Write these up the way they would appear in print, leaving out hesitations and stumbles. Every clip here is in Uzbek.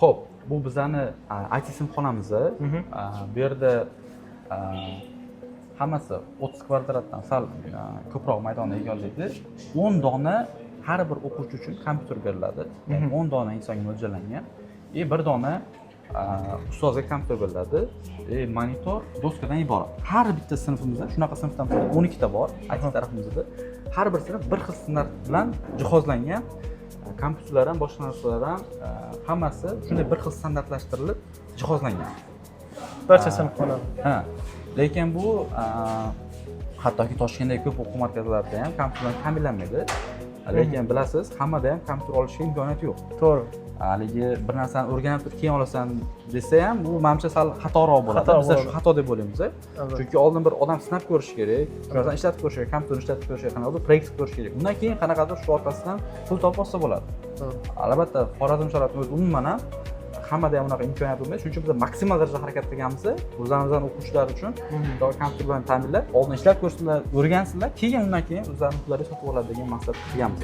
Ho'p, bu bizani IT sinfxonamiz. Bu yerda hammasi 30 kvadratdan sal ko'proq maydonni egallaydi. 10 dona har bir o'quvchi uchun kompyuter beriladi, ya'ni 10 dona insonga mo'ljallangan и bir dona ustozga kompyuter beriladi и monitor, doskadan iborat. Har bitta sinfimizda shunaqa, sinfdan 12 ta bor IT tarafimizda. Har bir sinf bir xil standart bilan jihozlangan, kompyuterlar ham, boshqa narsalar ham, hammasi shunday bir xil standartlashtirilib jihozlangan. Barcha sinfxona. Ha, lekin bu hattoki Toshkentdagi ko'p o'quv markazlarida ham kompyuter bilan ta'minlanmaydi. Lekin bilasiz, hammada ham kompyuter olishga imkoniyat yo'q. Haligi bir narsani o'rganib turib keyin olasan desa ham, bu manimcha sal xatoroq bo'ladi. Xato Bizlar shu bo'ladi. xato deb o'ylaymiz. Albatta. Chunki oldin bir odam sinab ko'rishi kerak, shu narsani ishlatib ko'rishi kerak, kompyuterni ishlatib ko'rishi kerak, qanaqadir proyekt qilib ko'rishi kerak. Undan keyin qanaqadir shu orqasidan pul topib olsa bo'ladi. Albatta, Xorazm sharoitida o'zi umuman ham hammada ham unaqa imkoniyat bo'lmaydi. Shuning uchun biz maksimal darajada harakat qilganmiz o'zlarimizni o'quvchilar uchun kompyuter bilan ta'minlab, oldin ishlab ko'rsinlar, o'rgansinlar, keyin undan keyin o'zlarini pullariga sotib oladi degan maqsad qilganmiz.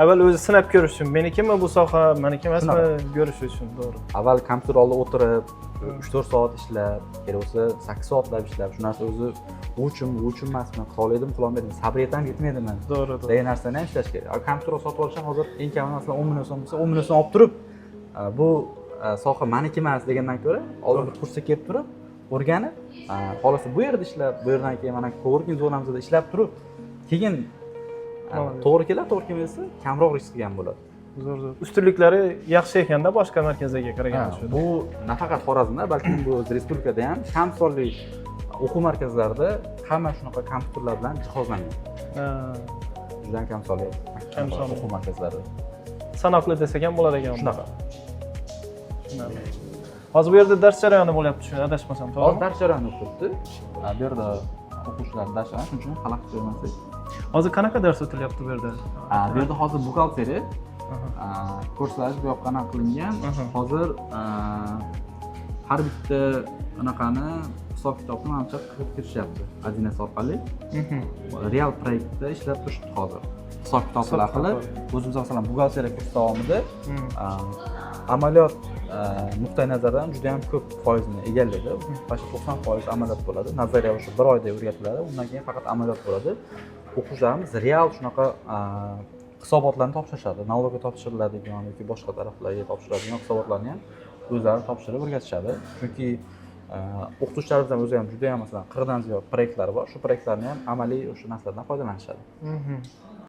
Avval o'zi sinab ko'rish uchun, menikimi bu soha, maniki emasmi, Shunaqa. ko'rish uchun, to'g'ri. Avval kompyuter oldida o'tirib 3-4 soat ishlab, kerak bo'lsa 8 soatlab ishlab, shu narsa o'zi u uchunmi, u uchun emasmi, qila oladimi, qilolmaydimi, sabr yetadimi, yetmaydimi To'g'ri, to'g'ri. degan narsani ham ishlash kerak. Kompyuter sotib olish ham hozir eng kami, masalan, 10 million so'm bo'lsa, 10 million so'm olib turib, bu soha maniki emas degandan ko'ra, oldin bir kursga kelib turib o'rganib, xohlasa bu yerda ishlab, bu yerdan keyin mana coworking zonamizda ishlab turib, keyin Молодец. to'g'ri keladi, to'g'ri kelmasa, kamroq risk qilgan bo'ladi. Zo'r, zo'r. Ustunliklari yaxshi ekanda boshqa markazlarga qaraganda shu. Bu nafaqat Xorazmda, balkim bu o'zi respublikada ham kam sonli o'quv markazlarida hamma shunaqa kompyuterlar bilan jihozlangan. Juda kam sonli Kam sonli. o'quv markazlari. Sanoqli desak ham bo'ladi ekan. Shunaqa. Tushunarli. Hozir bu yerda dars jarayoni bo'lyapti, shu adashmasam, Hozir to'g'rimi? dars jarayoni o'tibdi. Bu yerda o'quvchilar dars jarayoni, shuning uchun xalaqit bermasak. Hozir qanaqa dars o'tilyapti bu yerda? Bu yerda hozir buxgalteriya kurslari bu yoqqa anaqa qilingan. Hozir har bitta anaqani, hisob kitobni manimcha qilib kirishyapti 1С orqali. Real proyektda ishlab turishibdi hozir. Hisob kitoblar Hisob qilib, kitoblar. O'zimiz masalan buxgalteriya kursi davomida amaliyot nuqtai nazaridan juda ham ko'p foizni egallaydi. Почти 90% amaliyot bo'ladi. Nazariya o'sha bir oyda o'rgatiladi, undan keyin faqat amaliyot bo'ladi. O'quvchilarimiz real shunaqa hisobotlarni topshirishadi. Налог ga topshiriladigan yoki boshqa taraflarga topshiradigan hisobotlarni ham o'zlari topshirib o'rgatishadi. Chunki o'qituvchilarimiz ham o'zi ham juda ham, masalan, 40 dan ziyod proyektlari bor. Shu proyektlarni ham amaliy o'sha narsalardan foydalanishadi.